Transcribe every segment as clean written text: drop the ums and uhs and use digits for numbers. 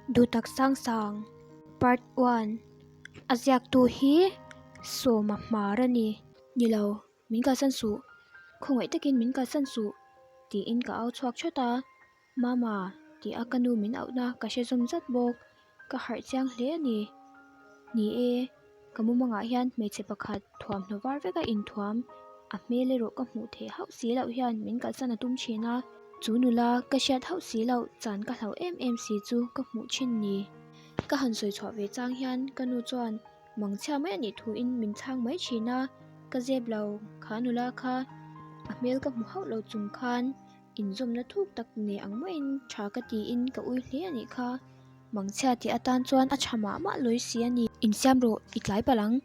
Duhtak sang sang Part one A ziaktu hi Sawma Hmar a ni. Ni lo, min kalsan suh. Khawngaih takin min kalsan suh tiin ka au chhuak thawt a. Mama tih a ka nu min auhna ka hre zawm zat bawk. Ka harh chiang hle a ni. Ni e, ka mumangah hian hmeichhe pakhat thuamhnaw var veka inthuam a hmel erawh ka hmuh theih hauh si loh hian min kalsan a tum thin a. Chu nula ka hriat hauh si loh chan ka hlauh em em si chu ka hmuh thin ni. Ka han sawi chhuah ve chang hian ka nu chuan mangchhia mai a nih thuin min chhang mai thin a, ka zep lo kha nula kha a hmel ka hmu hauh lo chung khan inzawmna thuk tak nei ang maiin tha ka tiin ka ui hle a nih kha. Mangchhia tih atan chuan a tha mah mah lawi si a ni. Insiam rawh, i tlai palh ang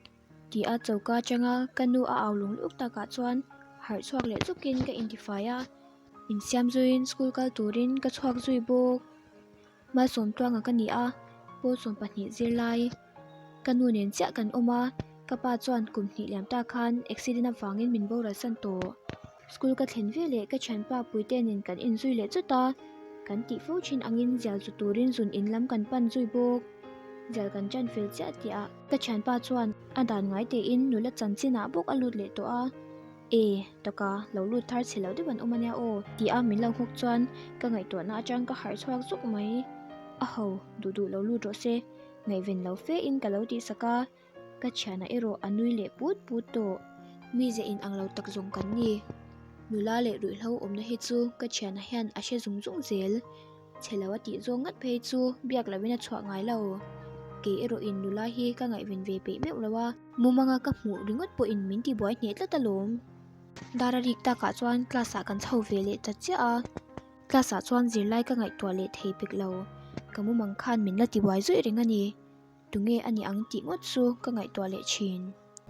tih a choka atanga ka nu a au lung luk takah chuan harh chhuak leh zukin ka intifai a, insiam zuiin school kal turin ka chhuak zui bawk. Malsawmtluanga ka ni a, pawl 12 zirlai ka nu nen chiah kan awm a, ka pa chuan kum hnih liam ta khan accident avangin min boral san tawh. School ka thlen veleh ka thianpa Puite nen kan inzui leh chawt a, kan tih fo thin angin zial zu turin zun in lam kan pan zui bawk. Zial kan tan fel chiah tih ah ka thianpa chuan a dan ngai tein nula chanchin ah bawk a lut leh tawh a, E, taka lo lut thar chhe lo deuh an awm ania aw tih a min lo nghawk chuan ka ngaihtuahna atang ka harh chhuak zuk mai. A ho, duh duh lo lut rawh se, ngaihven lo fe in ka lo tihsak a. Ka thianah erawh a nui leh put put tawh. Mize in ang lo tak zawng kan ni. Nula leh ruihhlo awmna hi chu ka thianah hian a hre zung zung zel. Chhe lo a tih zawng ngat phei chu biak loin a chhuah ngai lo. Kei erawh in nula hi ka ngaihven ve peih meuh lo a. Mumanga ka hmuh ringawt pawhin min tibuai hneh tlat alawm. Dar a rik takah chuan class ah kan chho ve leh ta chiah a. Class ah chuan zirlai ka ngaihtuah leh thei pek lo. Ka mumang khan min la tibuai zuih reng a ni. Tunge a ni ang tih ngawt chu ka ngaihtuah leh thin.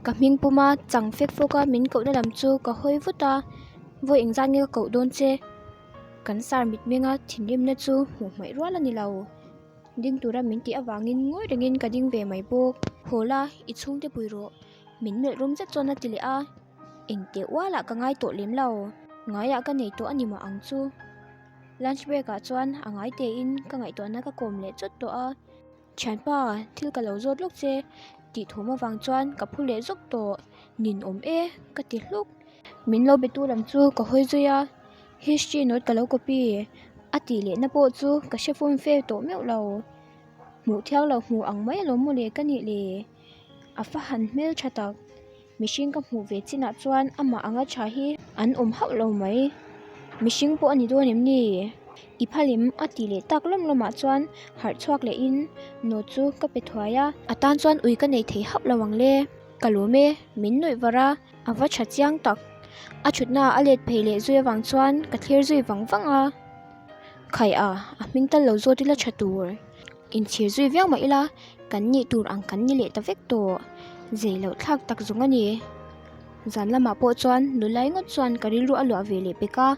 Ka hming puma chang fek fawk a min kohna lam chu ka hawi vut a, vawi engzat nge ka koh dawn che? Kan sar mitmenga thinrimna chu hmuh hmaih rual a ni lo. Ding tura min tih avangin ngawi rengin ka ding ve mai bawk. Haw la, i chhungte pui rawh. Min melh rum zet chuan a ti leh a, engteh ualah ka ngai tawh lem lo. Ngaiah ka nei tawh a ni mah ang chu. Lunch break ah chuan a ngai tein ka ngaihtuahna ka kawm leh chawt tawh a. Thianpa, thil ka lo zawt lawk che tih thawm avang chuan ka phu leh zawk tawh. Nin awm e ka ti hluk. Min lo betu lam chu ka hawi zui a, history note ka lo copy a tih lehna pawh chu ka hre fum fe tawh meuh lo. Hmuh thiang lo hmu ang mai alawm mawle ka nih le. A fa han hmel tha tak. Mihring ka hmuh ve chinah chuan amah anga tha hi an awm hauh lo mai. Mihring pawh a ni dawn em ni? I phalim a tih leh tak lawm lawmah chuan harh chhuak lehin note chu ka pe thuai a. A tan chuan ui ka nei thei hauh lo ang le. Ka lawm e, min nuih var a, a va tha chiang tak. A thutna a let phei leh zui avang chuan ka thlir zui vang vang a. Khai a, a hming tal lo zawt ila tha tur. Inchhir zui viau mah ila kan nih tur ang kan ni leh ta vek tawh. Zei loh thlak tak zawng a ni. Zan lamah pawh chuan nulai ngawt chuan ka rilru a luah ve leh pek a,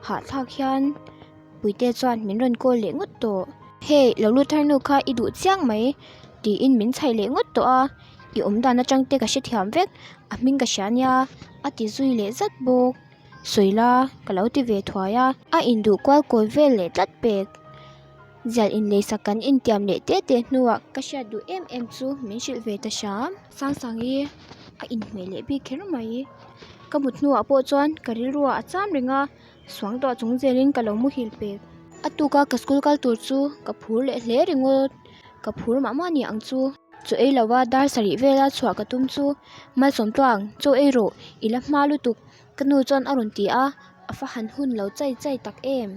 hahthlak hian Puite chuan min rawn call leh ngawt tawh. Hey, lo lut thar nu kha i duh chiang mai tiin min chhaih leh ngawt tawh a, i awm dan atang te ka hrethiam vek, a hming ka hria nia a ti zui leh zat bawk. Sawi la, ka lo ti ve thuai a, a induh kual kawi vel leh tlat pek. Zial inleisak kan intiam leh te te hnuah ka hriat duh em em chu min hrilh ve ta hram. Sangsangi a inhmeh leh bik kher mai. Ka mut hnuah pawh chuan ka rilruah a cham reng a, suangtuah chung zelin ka lo muhil pek. A tuka ka school kal tur chu ka phur leh hle ringawt. Ka phur mah mah ni ang chu. Chaw ei lova dar sarih vela chhuah ka tum chu Malsawmtluang, chaw ei rawh, i la hma lutuk ka nu chuan a rawn ti a, a fa han hun lo chai chai tak em.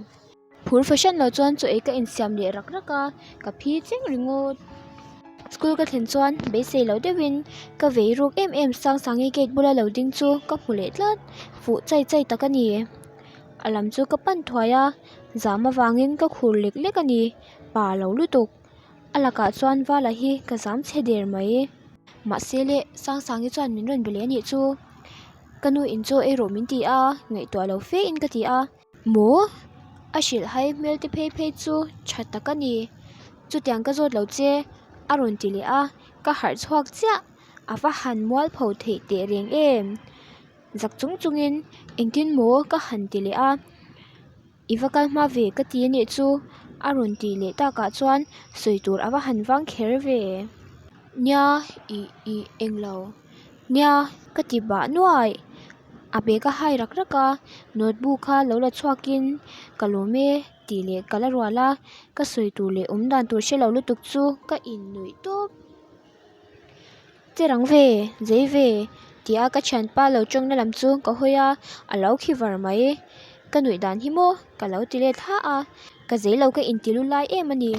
Phur fahran lo chuan chaw ei ka insiam leh rak rak a, ka phi cheng ringawt. School ka thlen chuan beisei lo deuhin ka vei ruk em em Sangsangi gate bula lo ding chu ka hmu leh tlat, fuh chai chai tak a ni. A lam chu ka pan thuai a, zam avangin ka khur lek lek a ni, pa lo lutuk. A lakah chuan Vala hi ka zam chhe der mai. Mahse le, Sangsangi chuan min rawn be leh a nih chu. Ka nu in chaw ei rawh min ti a, ngaihtuah lo fe in ka ti a. Maw? A hrilh hai hmel te phei phei chu tha tak a ni. Chutiang ka zawt lo che, a rawn ti leh a, ka harh chhuak chiah. A va han mualpho theih teh reng em? Zak chung chungin engtin maw ka han ti leh a, I va kal hma ve ka ti a nih chu. A rawn tih leh takah chuan sawi tur a va han vang kher ve. Nia, ih ih englo. Nia, ka ti bah nuai. A bag a hai rak rak a, notebook kha lo la chhuakin ka lawm e tih leh ka la rual a, ka sawi tur leh awm dan tur hre lo lutuk chu ka innuih tawp. Che rang ve, zei ve tia ka thianpa lo tawngna lam chu ka hawi a, a lo khi var mai. Ka nuih dan hi maw ka lo ti let thla a, ka zei lo ka inti lu lai em a ni.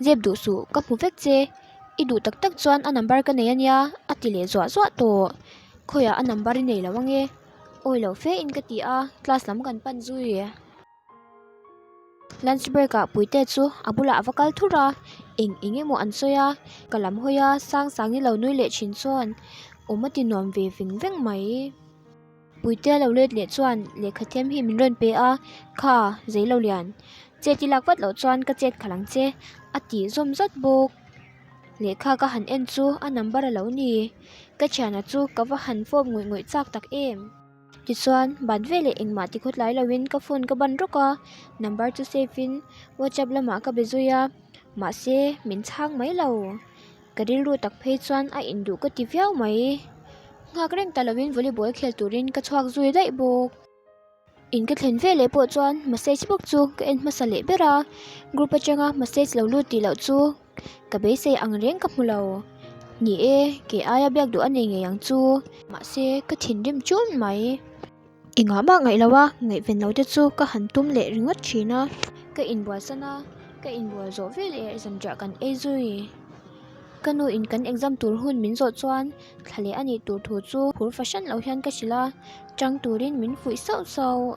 Zep duh suh, ka hmu vek che. I duh tak tak chuan a number ka nei a nia a ti leh zuah zuah tawh. Khawiah a number i nei lo ange? Awi lo fe in ka ti a, class lam kan pan zui. Lunch break ah Puite chu a bulah a va kal thur a, eng eng emaw an sawi a, ka lam hawi a, sang sang i lo nui leh thin chuan awm a ti nuam ve veng veng mai. Puitea lo let leh chuan lehkha them hi min rawn pe a, Kha, zei lo lian. Chet i lak vat loh chuan ka chet khalh ang che, a tih zawm zat bawk. Lehkha ka han en chu a number a lo ni. Ka thiana chu ka va han fawp ngawih ngawih chak tak em. Tichuan, ban veleh engmah ti khawtlai loin ka phone ka ban rawk a, number chu save in WhatsApp lamah ka be zui a, mahse min chhang mai lo. Ka rilru tak phei chuan a induh ka ti viau mai. Nghak reng ta lovin volleyball khel turin ka chhuak zui daih bawk. In ka thlen veleh pawh chuan message bawk chu ka en hmasa leh ber a, group atanga message lo lut tih loh chu ka beisei ang reng ka hmu lo. Ni e, kei aia biak duh a nei ngei ang chu. Mahse, ka thinrim chun mai. Engah mah ngaih loh a, ngaihven lo te chu ka han tum leh ringawt thin a. Ka inbual san a, ka inbual zawh veleh zanriah kan ei zui. Ka nu in kan exam tur hun min zawh chuan thla leh a nih tur thu chu phur fahran loh hian ka hrilh a, tang turin min fuih sauh sauh.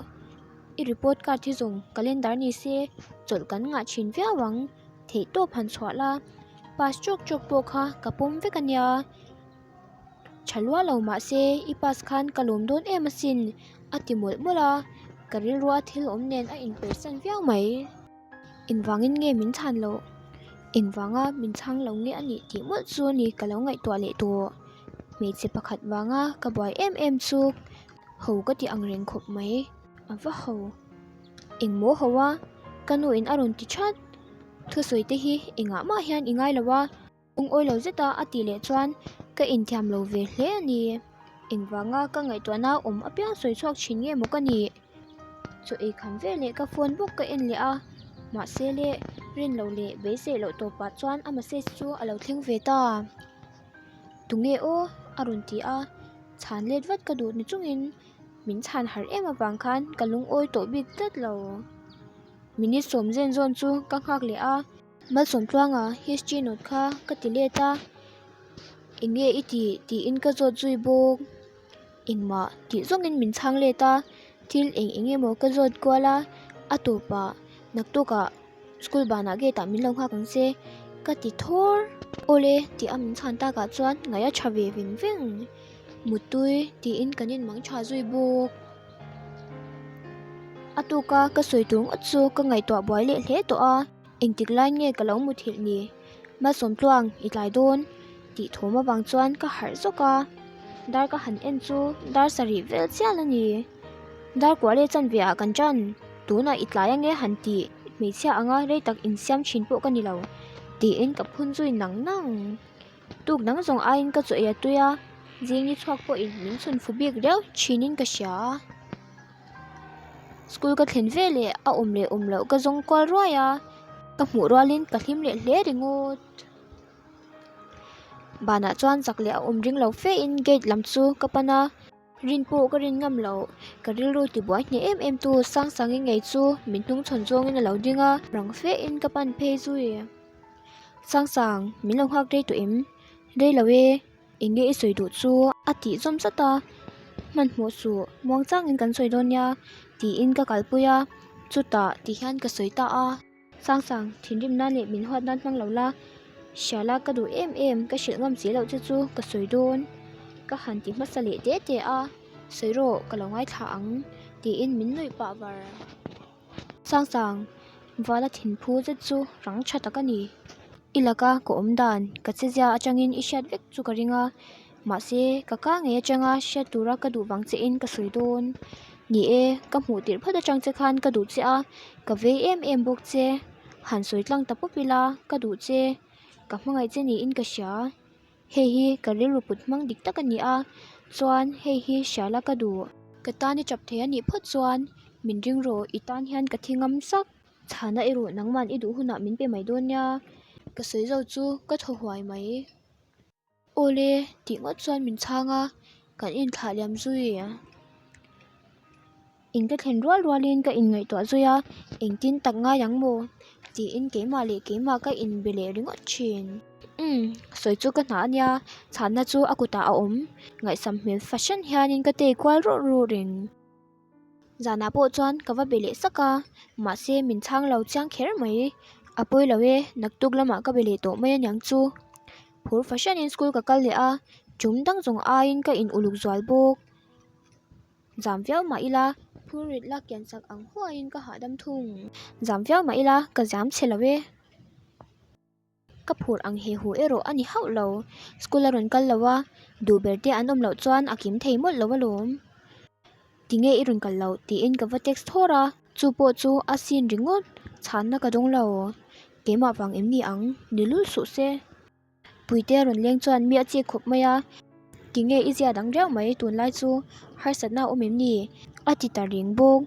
I report card hi zawng calendar ni se chawlh kan ngah thin viau ang, theihtawp han chhuah la, pass chawk chawk pawh kha ka pawm vek a nia. Tha lua lo mahse i pass khan ka lawm dawn em asin a ti mawlh mawlh a, ka rilrua thil awm nen a inpersan viau mai. Engvangin nge min chhan loh? Engvanga min chhang lo nge a nih tih mawlh chu ni ka lo ngaihtuah leh tawh. Hmeichhe pakhat vanga ka buai em em chu ho ka ti ang reng khawp mai. A va ho. Engmaw ho a? Ka nu in a rawn ti that. Thusawi te hi engah mah hian i ngai lo a. Lungawi lo zeta a tih leh chuan ka inthiam lo ve hle a ni. Engvanga ka ngaihtuahna awm apiang sawi chhuak thin nge maw ka nih? Chaw ei kham ve leh ka phone bawk ka en leh a, mahse le rin loh leh beiseih loh tawpah chuan a message chu a lo thleng ve ta. Tunge aw? a rawn ti a, chhan let vat ka duh ni chungin min chhan harh em avang khan ka lungawi tawh bik tlat lo. Minute sawm zen zawn chu ka nghak leh a. Malsawmtluanga history note kha ka ti let a, eng nge i tih tiin ka zawt zui bawk. Engmah tih zawngin min chhang let a, thil eng eng emaw ka zawt kual a, a tawpah naktukah school banah gate ah min lo nghak ang che ka ti thawr. Awle tih a min chhan takah chuan ngaih a tha ve veng veng. Muttui tiin kan inmang tha zui bawk. A tuka ka sawi tur ngawt chu ka ngaihtuah buai leh hle tawh a. Engtik lai nge ka lo muthilh ni? Malsawmtluang, i tlai dawn? tih thawm avang chuan ka harh zawk a, dar ka han en chu dar sarih vel chial a ni. Dar kuah leh chanve ah kan tan, tunah i tlai ange han tih hmeichhia anga rei tak insiam thin pawh ka ni lo, tiin ka phun zui nang nang. Tuk dang zawng aiin ka chaw ei a tui a, zing ni chhuak pawhin min chhun fu bik riau thinin ka hria a. School ka thlen ve leh a awm leh awm loh ka zawng kual ruai a, ka hmuh rualin ka hlim leh hle ringawt. Banah chuan zak leh a awm ring lo fe in gate lam chu ka pan a, rin pawh ka rin ngam loh. Ka rilru tibuai hneh em em tu Sangsangi ngei chu min hnung chhawn zawngin a lo ding a, rang fe in ka pan phei zui. Sangsang, min lo nghak rei tawh em? Rei lo e. Eng nge i sawi duh chu? A tih zawm zat a, Hmanhmawh suh, muang changin kan sawi dawn nia, tiin ka kalpui a, chutah ti hian ka sawi ta a. Sangsang, thinrim nan leh min huat nan hmang lo la, hriala ka duh em em, ka hrilh ngam si loh che chu ka sawi dawn. Ka han ti hmasa leh te te a, Sawi rawh, ka lo ngaithla ang, tiin min nuih pah var. Sangsang, vala thinphu zet chu rang tha tak a ni. I laka ka awm dan, ka chezia atangin i hriat vek chu ka ring a, mahse ka ka ngei atanga hriat tura ka duh vang chein ka sawi dawn. Ni e, ka hmuh tirh phawt atang che khan ka duh che a, ka vei em em bawk che. Han sawi tlang ta pawp ila, ka duh che, ka hmangaih che niin ka hria. Hei hi ka rilru put hmang dik tak a ni a, chuan hei hi hria la ka duh. Ka tan i tap thei a nih phawt chuan min ring rawh, i tan hian ka thi ngam sak. Chhana erawh nangman i duh hunah min pe mai dawn nia. Ka sawi zo chu ka thaw huai mai. Awle tih ngawt chuan min chhang a, kan inthlah liam zui. In ka thlen rual rualin ka inngaihtuah zui a, engtin tak ngai ang maw? tiin keimah leh keimah ka inbe leh ringawt thin. Umm, sawi chu ka hna a nia, chhanna chu a kutah a awm. Ngaihsam hmel fahran hianin ka tei kual ruh ruh reng. Zanah pawh chuan ka va be leh sak a, mahse min chhang lo chiang kher mai. A pawi lo e, naktuk lamah ka be leh tawh mai aniang chu. Phur fahranin school ka kal leh a, tum dang zawng aiin ka in uluk zual bawk. Zam viau mah ila, phur rit la kian sak ang huaiin ka hahdam thung. Zam viau mah ila, ka zam chhe lo e. Ka phur ang he hu erawh a ni hauh lo. School a rawn kal lo a, duh ber te an awm loh chuan a kim thei mawlh lo alawm. Tinge i rawn kal loh? tiin ka va text thawr a, chu pawh chu a sin ringawt chhanna ka dawng lo. Keimah vang em ni ang? Ni lul suh se. Puite a rawn leng chuan mi a chik khawp mai a, Tinge i zia dang riau mai tunlai chu harsatna a awm em ni? A ti ta reng bawk.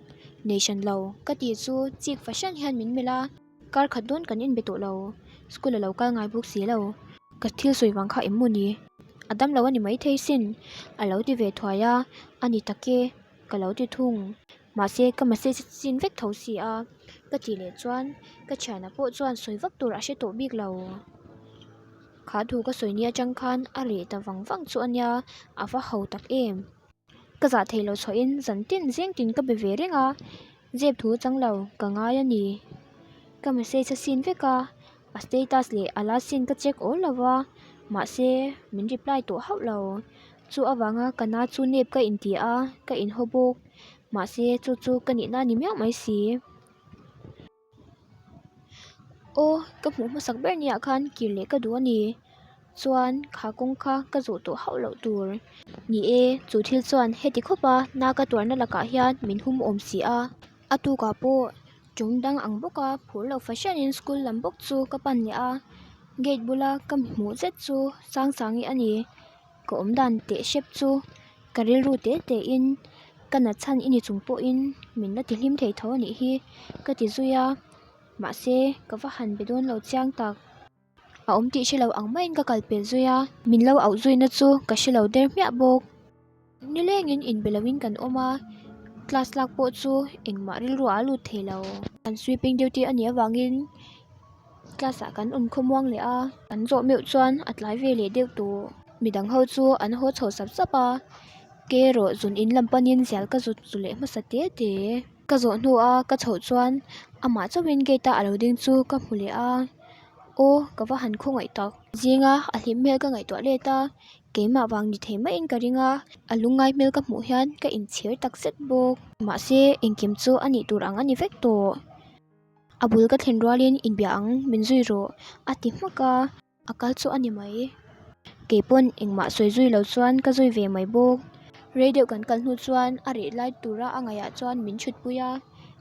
Nei hran lo ka tih chu chik fahran hian min melh a. Kar khat dawn kan inbe tawh lo, school a lo kal ngai bawk si lo. Ka thil sawi vang kha em maw ni? A dam lo a ni maithei sin, a lo ti ve thuai a, a ni tak e, ka lo ti thung. Mahse ka message chin vek tho si a, ka tih leh chuan ka thiana pawh chuan sawi vak tur a hre tawh bik lo. Kha thu ka sawi ni atang khan a reh ta vang vang chu a nia, a va ho tak em. Ka zah theih loh chhuahin zan tin zeng tin ka be ve reng a, zep thu chang lo ka ngai a ni. Ka message a sin vek a, a status leh a last seen ka check awl lo va, mahse min reply tawh hauh lo. Chu avanga ka na chu nep ka inti a, ka inhaw bawk. Mahse chu chu ka nihna a ni miau mai si. Aw, ka hmuh hmasak ber niah khan kir leh ka duh a ni. Chuan kha kawng kha ka zawh tawh hauh loh tur. Ni e, chu thil chuan heti khawp a na ka tuarna lakah hian min hum awm si a. A tukah pawh tum dang ang bawka phur lo fahranin school lam bawk chu ka pan leh a. Gate bula ka hmuh zet chu Sangsangi a ni. Ka awm dan teh hrep chu ka rilru te te in ka nat chhan i ni chung pawhin min la ti hlim thei tho a nih hi ka ti zui a mahse ka va han be dawn lo chiang tak. A awm tih hre lo ang maiin ka kal pel zui a min lo auh zuina chu ka hre lo der hmiah bawk. Nilengin inbe loin kan awm a class lak pawh chu engmah rilru ah a lut thei lo. Kan sweeping duty a nih avangin Class ah kan awm khawmuang leh a, an zawh meuh chuan a tlai ve leh deuh tawh. Midang ho chu an haw chho sap sap a, ke erawh zun in lam panin zial ka zut zu leh hmasa te te. Ka zawh hnu a ka chhoh chuan amah chauhin gate a alo ding chu ka hmu leh a, aw ka va han khawngaih tak. Zinga a hlim hmel ka ngaihtuah let a, keimah vang ni thei maiin ka ring a, a lungngai hmel ka hmuh hian ka inchhir takzet bawk. Mahse engkim chu a nih tur ang a ni vek tawh. A bul ka thlen rualin inbia ang min zui rawh a ti hmak a, a kal chu a ni mai. Keipawn engmah sawi zui lo chuan ka zui ve mai bawk. Rei deuh kan kal hnu chuan a reh lai tura a ngaihah chuan min thutpui a,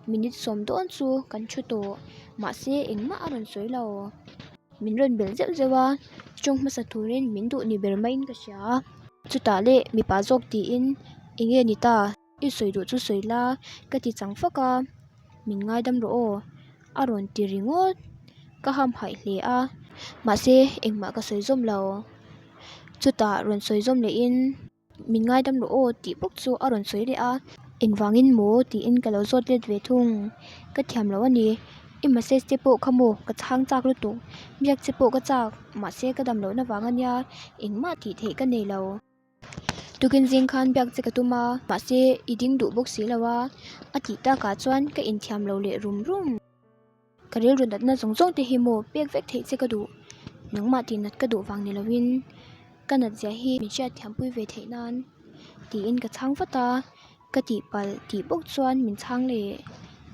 minute sawm dawn chu kan thu tawh. Mahse engmah a rawn sawi lo. Min rawn belh zeuh zeuh a, tawng hmasa turin min duh ni ber maiin ka hria. Chutah leh mipa zawk tiin eng nge ni ta? I sawi duh chu sawi la ka ti chang fak a, min ngaidam rawh aw a rawn ti ringawt, ka hamhaih hle a, mahse engmah ka sawi zawm lo, chutah rawn sawi zawm leh in min ngaidam rawh aw tih bawk chu a rawn sawi leh a, engvangin maw tiin ka lo zawt let ve thung, ka thiam lo a ni, i message te pawh kha maw ka chhang chak lutuk, biak che pawh ka chak, mahse ka dam lohna vang a nia engmah tih theih ka nei lo. Tukin zing khan biak che ka tum a, mahse i ding duh bawk si lo a, a tih takah chuan ka inthiam lo leh rum rum. Ka rilru natna zawng zawng te hi maw pek vek theih che ka duh, nangmah tih nat ka duh vang ni lovin ka nat zia hi min hriatthiampui ve theih nan tiin ka chhang vat a, ka tihpalh tih bawk chuan min chhang leh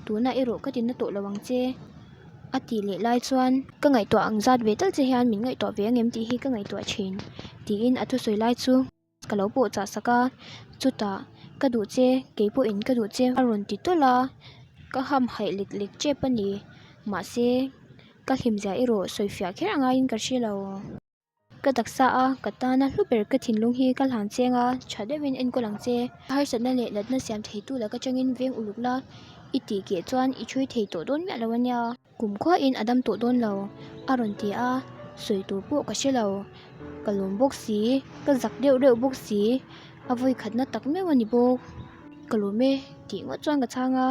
tunah erawh ka tina tawh lo ang che a tih leh lai chuan ka ngaihtuah ang zat ve tal che hian min ngaihtuah ve angem tih hi ka ngaihtuah thin tiin a thusawi lai chu ka lo pawh chah sak a chutah ka duh che kei pawhin ka duh che a rawn ti tawlh a ka hamhaih lek lek tep a ni mahse. Ka hlimzia erawh sawifiah kher a ngaiin ka hre lo. Ka taksa a, ka tana hlu ber ka thinlung hi ka hlan cheng a, tha deuhin enkawl ang che. Harsatna leh natna siam theitu laka tangin veng uluk la, i tih keh chuan i thui thei tawh dawn miah lo a nia. Kum khuain a dam tawh dawn lo, a rawn ti a, sawi tur pawh ka hre lo. Ka lawm bawk si, ka zak deuh reuh bawk si, a vawi khatna tak meuh a ni bawk. Ka lawm e, tih ngawt chuan ka chhang a.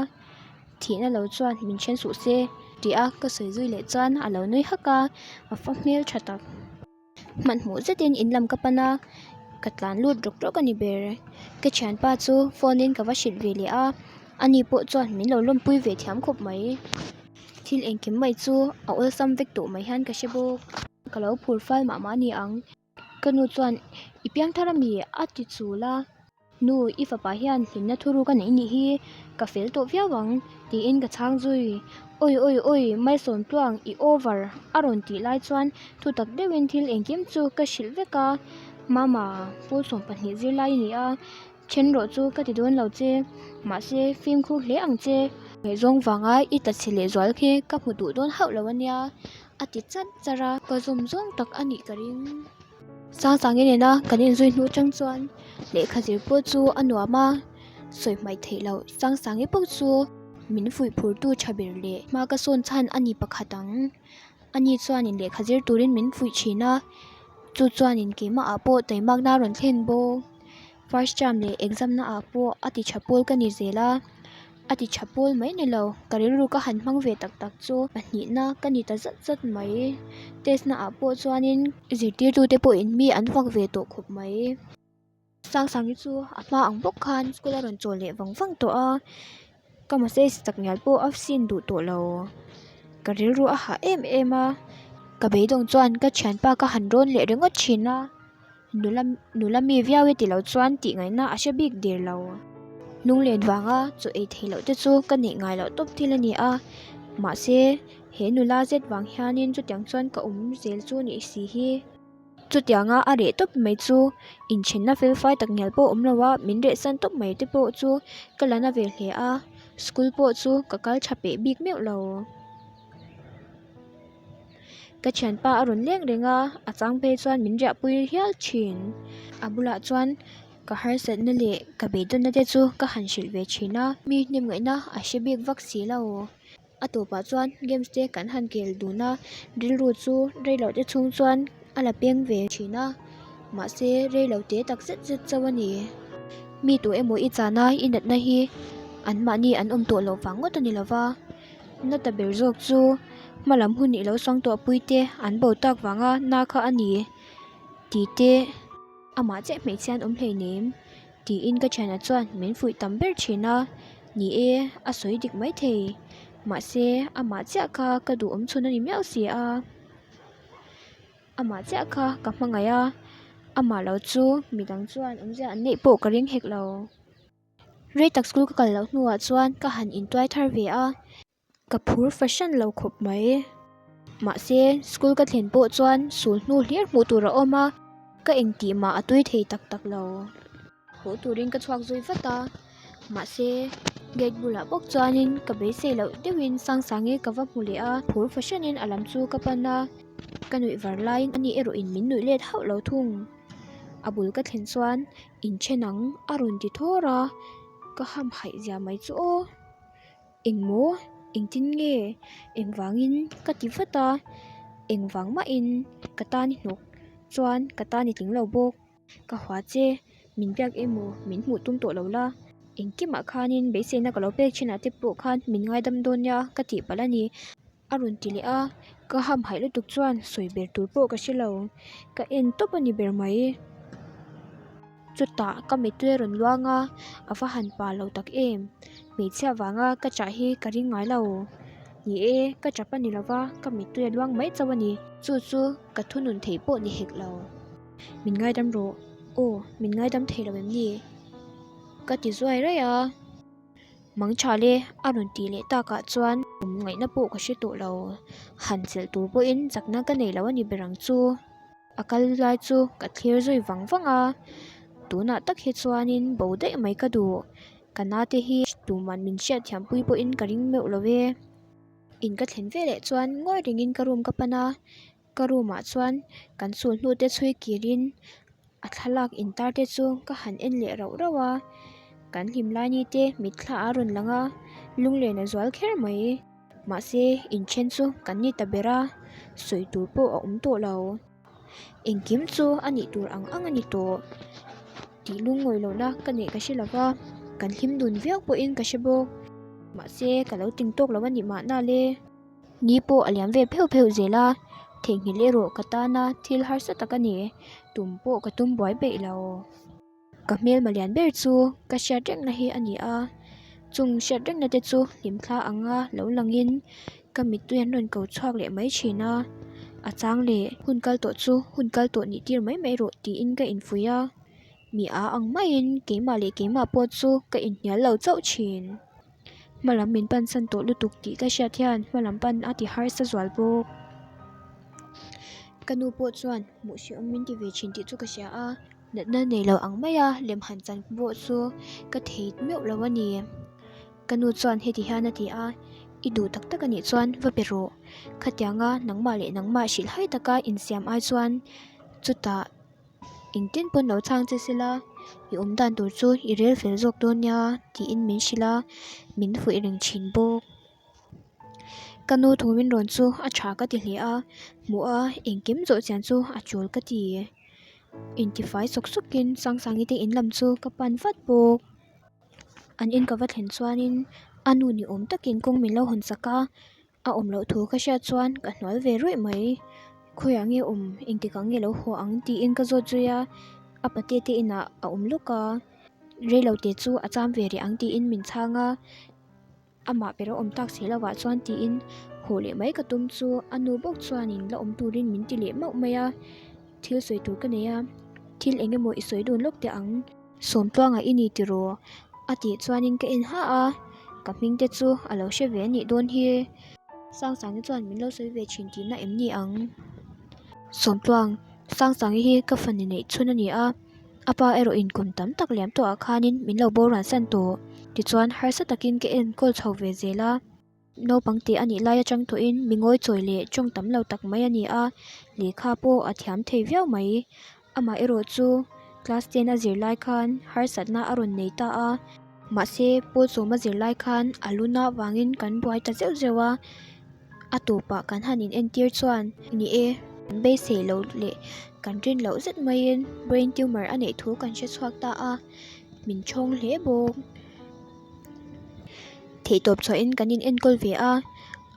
Thihna lo chuan min then suh se tih a ka sawi zui leh chuan a lo nui hak a, a fa hmel tha tak. Hmanhmawh zetin in lam ka pan a, ka tlan lut rawk rawk a ni ber. Ka thianpa chu phone in ka va hrilh ve leh a, ani pawh chuan min lo lawmpui ve thiam khawp mai. Thil engkim mai chu a awlsam vek tawh mai hian ka hre bawk. Ka lo phur fal mah mah a ni ang. Ka nu chuan, I piang thar ami? a ti chul a. Nu, i fapa hian hlimna thuruk a neih nih hi, ka fel tawh viau ang, tiin ka chhang zui. Awi awi awi, Malsawm tluang, i over, a rawn tih lai chuan thutak deuhin thil engkim chu ka hrilh vek a. Mama, Pulsawm pahnih zirlai i ni a, then rawh chu ka ti dawn lo che, mahse fimkhur hle ang che. Ngaihzawng vanga i tla chhe lehzual khi ka hmu duh dawn hauh lo a nia. A ti chat char a, ka zawm zawng tak a nih ka ring. Sangsangi nena kan inzui hnu chang chuan lehkha zir pawh chu a nuam a, sawi hmaih theih loh Sangsangi pawh chu min fuih phurtu tha ber leh hma ka sawn chhan a ni pakhat ang. Ani chuanin lehkha zir turin min fuih thin a, chu chuanin keimahah pawh taimakna a rawn thlen bawk. First term leh exam na ah pawh a ti tha pawl ka ni zel a, a ti tha pawl mai ni lo, ka rilru ka han hmang ve tak tak chu pahnihna ka ni ta zat zat mai, test na ah pawh chuanin zirtirtu te pawhin mi an fak ve tawh khawp mai. Sangsangi chu a hma ang bawk khan school a rawn chawl leh vang vang tawh a, ka message tak ngial pawh a sin duh tawh lo, ka rilru a hah em em a, ka beidawng chuan ka thianpa ka han rawn leh ringawt thin a. Nula nula mi viau e tilo chuan tih ngaihna a hre bik der lo. Hnunglen vanga chaw ei theih loh te chu ka neih ngai loh tawp thil a ni a, mahse he nula zet vang hianin chutiang chuan ka awm zel chu nih si hi. Chutianga a reh tawp mai chu inthenna fel fai tak ngial pawh awm lo a, min reh san tawp mai te pawh chu ka la na ve hle a, school pawh chu ka kal tha peh bik meuh lo. Ka thianpa a rawn leng reng a, a chang phei chuan min riahpui hial thin. A bulah chuan ka harsatna leh ka beidawnna te chu ka han hrilh ve thin a, mi hnem ngaihna a hre bik vak si lo. A tawpah chuan games te kan han kel dun a, rilru chu reilote te chhung chuan a la peng ve thin a, mahse reilote tak zet zet chauh a ni. Mi tu emaw i chana i natna hi anmahni an awm tawh loh vang ngawt a ni lova. Na ta ber zawk chu hma lam hun i lo sang tawh pui te an bo tak vanga na kha a ni tih te amah chiah hmeichhia an awm hleinem tiin ka thianah chuan min fuih tam ber thin a, ni e a sawi dik maithei mahse amah chiah kha ka duh awm chhun a ni miau si a. Amah chiah kha ka hmangaih a, amah lo chu midang chuan awmzia an neih pawh ka ring hek lo. Rei tak school ka kal loh hnuah chuan ka han intuai thar ve a, ka phur fahran lo khawp mai. Mahse school ka thlen pawh chuan sul hnu hlir hmuh tur a awm a, ka engtih mah a tui thei tak tak lo. Haw turin ka chhuak zui vat a, mahse gate bulah bawk chuanin ka beisei loh deuhin Sangsangi ka va hmu leh a, phur fahranin a lam chu ka pan a, ka nuih var laiin ani erawhin min nuih let hauh lo thung. A bul ka thlen chuan Inthen ang a rawn ti thawr a, ka hamhaih zia mai chu aw. Engmaw? Engtin nge? Engvangin? Ka ti vat a, engvang mahin ka tan i hnawk chuan ka tan i tling lo bawk. Ka hua che, min biak emaw min hmuh tum tawh lo la, engkimah khanin beiseina ka lo pek thinah te pawh khan min ngaidam dawn nia ka tih palh a ni. A rawn ti leh a, ka hamhaih lutuk chuan sawi ber tur pawh ka hre lo, ka en tawp a ni ber mai. Chutah ka mittui a rawn luang a, a va han pa lo tak em, hmeichhia vanga ka chah hi ka ring ngai lo. Ni e, ka tap a ni lo va, ka mittui a luang mai chauh a ni. Chu chu ka thunun theih pawh ni hek lo. Min ngaidam rawh, aw min ngaidam thei lo em ni? Ka ti zuai raih a. Mang tha le a rawn tih leh takah chuan awm ngaihna pawh ka hre tawh lo. Han chelh tur pawhin chakna ka nei lo a ni ber ang chu. A kal lai chu ka thlir zui vang vang a, tunah tak hi chuanin bo daih mai ka duh. Ka nate hi tuman min hriatthiampui pawhin ka ring meuh lo e. In ka thlen veleh chuan ngawi rengin ka room ka pan a, ka room ah chuan kan sulhnu te chhui kirin a thlalak intar te chu ka han en leh rauh rauh a, kan hlim lai ni te mitthla a rawn lang a, lunglen a zual kher mai. Mahse inthen chu kan ni ta ber a, sawi tur pawh a awm tawh lo. Engkim chu a nih tur ang ang a ni tawh tih lungngawi lohna ka neih ka hre lo va, kan hlim dun viau pawhin ka hre bawk. Mahse ka lo ting tawk lo a nih mahna le. Ni pawh a liam ve pheuh pheuh zel a, theihnghilh erawh ka tana thil harsa tak a ni, tum pawh ka tum buai peih lo. Ka hmelma lian ber chu ka hriat rengna hi a ni a, chung hriat rengna te chu hlimthla anga lo langin ka mittui an rawn ko chhuak leh mai thin a, a chang leh hun kal tawh chu hun kal tawh nih tir mai mai rawh tiin ka infuih a, mi a ang maiin keimah leh keimah pawh chu ka inhnial lo chauh thin. Hmalam min pansan tawh lutuk tih ka hriat hian hmalam pan a ti harsa zual bawk. Ka nu pawh chuan hmuh hrehawm min ti ve thin tih chu ka hria a. Natna nei lo ang maia lem han chan pawh chu ka thei meuh lo a ni. Ka nu chuan heti hian a ti a, I duh tak tak a nih chuan va pe rawh. Khatianga nangmah leh nangmah hrilh hai taka insiam ai chuan chutah engtin pawn lo chhang che sela, i awm dan tur chu i rel fel zawk dawn nia tiin min hrilh a, min fuih reng thin bawk. Ka nu thu min rawn chu a tha ka ti hle a, hmuh a engkim zawh chian chu a tul ka ti. Intifai sawk sawkin Sangsangi te in lam chu ka pan vat bawk. An in ka va thlen chuanin a nu ni awm takin kawng min lo hawn sak a, a awm loh thu ka hriat chuan ka hnual ve ruih mai. Khawiah nge awm engtikah nge lo haw ang tiin ka zawt zui a, a pate te inah a awm lawk a, reilote chu a cham ve rih ang tiin min chhang a. Amah ber a awm tak si lovah chuan tiin haw leh mai ka tum chu a nu bawk chuanin la awm turin min ti leh mauh mai a, thil sawi tur ka nei a, thil eng emaw i sawi dun lawk teh ang, Sawmtluanga i ni tiraw? a tih chuanin ka en ha a, ka hming te chu a lo hre ve a nih dawn hi. Sangsangi chuan min lo sawi ve thin tihna em ni ang? Sawmtluang, Sangsangi hi ka fanu neih chhun a ni a. A pa erawh in kum tam tak liam tawhah khanin min lo boral san tawh. Tichuan harsa takin ka enkawl chho ve zel a. Naupang tih a nih lai atang tawhin mi ngawi chawi leh tawng tam lo tak mai a ni a, lehkha pawh a thiam thei viau mai. Amah erawh chu class ten a zir lai khan harsatna a rawn nei ta a. Mahse pawl sawm a zir lai khan a luna vangin kan buai ta zeuh zeuh a. A tawpah kan han in entir chuan ni e, kan beisei loh leh kan rin loh zet maiin brain tumor a neih thu kan hre chhuak ta a, min thawng hle bawk. Theihtawp chhuahin kan in enkawl ve a,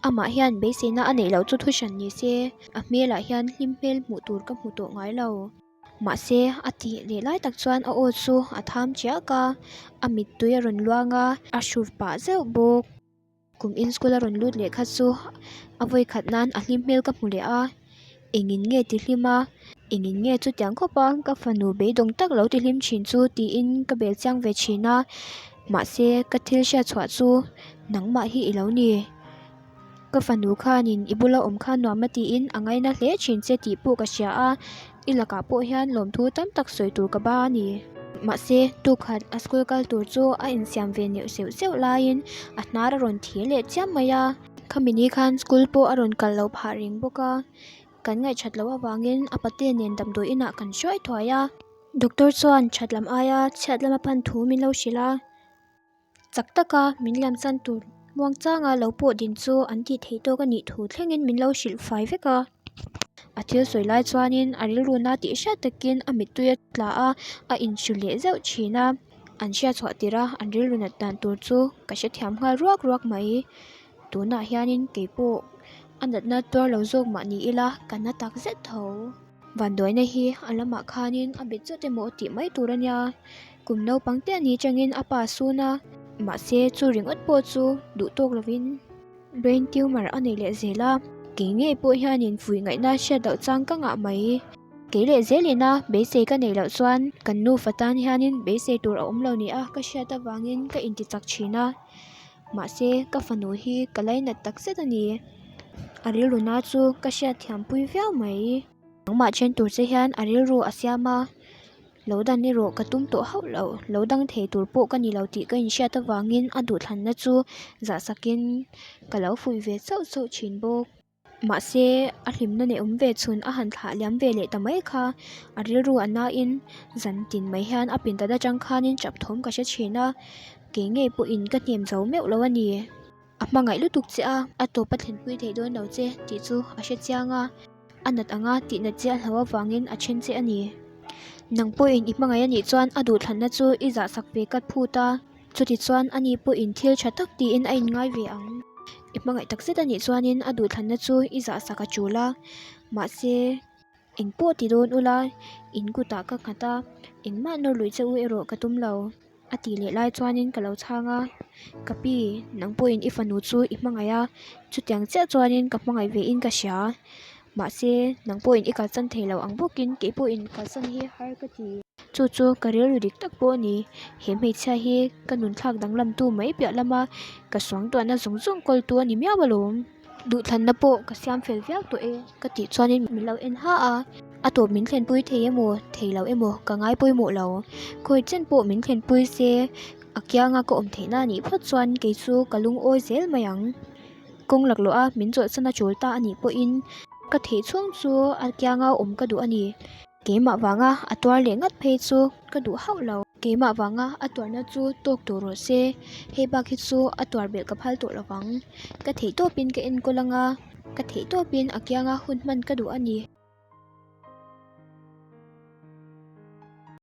amah hian beiseina a neih loh chu thu hran ni se, a hmelah hian hlim hmel hmuh tur ka hmu tawh ngai lo. Mahse, a tih leh lai tak chuan a aw chu a tham chiak a, a mittui a rawn luang a, a hru pah zeuh bawk. Kum in school a rawn lut leh kha chu a vawi khat nan a hlim hmel ka hmu leh a, engin nge ti hlim a, engin nge chutiang khawp a ka fanu beidawng tak lo ti hlim thin chu tiin ka bel chiang ve thin a, mahse ka thil hriat chhuah chu nangmah hi i lo ni. Ka fanu khanin i bula awm kha nuam a tiin a ngaina hle thin che tih pawh ka hria a, i lakah pawh hian lawmthu tam tak sawi tur ka ba a ni. Mahse, tukhat a school kal tur chu a insiam ve neuh zeuh zeuh laiin a hnar a rawn thir leh chiam mai a. Khami ni khan school pawh a rawn kal loh phah reng bawk a, kan ngaihṭhat loh avangin a pate nen damdawi inah kan hruai thuai a. Doctor chuan ṭhat lam aia chhiat lama pan thu min lo hrilh a. Chak taka min liam chan tur muang changa lo pawh din chu an tih theih tawk a nih thu thlengin min lo hrilh fai vek a. A thil sawi lai chuanin a rilru na tih hriat takin a mittui a tla a, a inhru leh zeuh thin a. An hriat chhuah tirh a an rilru nat dan tur chu ka hrethiam nghal ruak ruak mai. Tunah hianin keipawh a natna tuar lo zawk mah ni ila ka na tak zet tho. Vanduaina hi a lamah khanin a bet chawt emaw tih mai tur a nia. Kum naupang te a ni changin a pa sun a, mahse chu ringawt pawh chu duh tawk lovin brain tumor a nei leh zel a. Kei ngei pawh hianin fuih ngaihna hriat loh chang ka ngah mai. Kei leh zelin a beisei ka neih loh chuan kan nufa tan hianin beisei tur a awm lo nia ka hriat avangin ka inti chak thin a. Mahse ka fanu hi ka lainat tak zet a ni. A rilru na chu ka hriat thiam pui viau mai. Nangmah then tur che hian a rilru a siam a. Lo dan erawh ka tum tawh hauh lo, lo dang thei tur pawh ka ni lo tih ka inhriat avangin a duhthlanna chu zahsakin ka lo fuih ve chauh chauh thin bawk. Mahse, a hlimna neih awm ve chhun a han thlah liam ve leh ta mai kha a rilru a nain zan tin mai hian a pindan atang khanin tap thawm ka hre thin a, kei ngei pawhin ka hnem zo meuh lo a ni. A hmangaih lutuk che a, a tawp a thlenpui theih dawn lo che tih chu a hre chiang a, a nat anga tih nat che a hlo avangin a then che a ni. Nang pawhin i hmangaih a nih chuan a duhthlanna chu i zahsak ve kat phut a, chutichuan ani pawhin thil tha tak tiin a inngai ve ang. I hmangaih takzet a nih chuanin a duhthlanna chu i zahsak a tul a, mahse. Eng pawh ti dawn ula, in kutah ka nghat a, engmah nawr luih che u erawh ka tum lo, a tih leh lai chuanin ka lo chhang a. Ka pi, nang pawhin i fanu chu i hmangaih a, chutiang chiah chuanin ka hmangaih ve in ka hria. Mahse, nang pawhin i kalsan thei lo ang bawkin kei pawhin kalsan hi har ka ti. Chu chu ka rilru dik tak pawh a ni. He hmeichhia hi ka nun thlak danglamtu mai piah lama ka suangtuahna zawng zawng kawltu a ni miau alawm. Duhthlanna pawh ka siam fel viau tawh e ka tih chuanin min lo en ha a, a tawp min thlenpui thei emaw thei lo emaw ka ngai pawimawh lo. Khawi chen pawh min thlenpui se a kianga ka awm theihna a nih phawt chuan kei chu ka lungawi zel mai ang. Kawng laklawh a min chawlhsan a tul ta a nih pawhin ka theih chhung chu a kianga awm ka duh a ni. Keimah vanga a tuar leh ngat phei chu ka duh hauh lo. Keimah vanga a tuarna chu tawk tawh rawh se, hei bak hi chu a tuar belh ka phal tawh lo vang. Ka theih tawpin ka enkawl anga, ka theih tawpin a kianga hun hman ka duh a ni.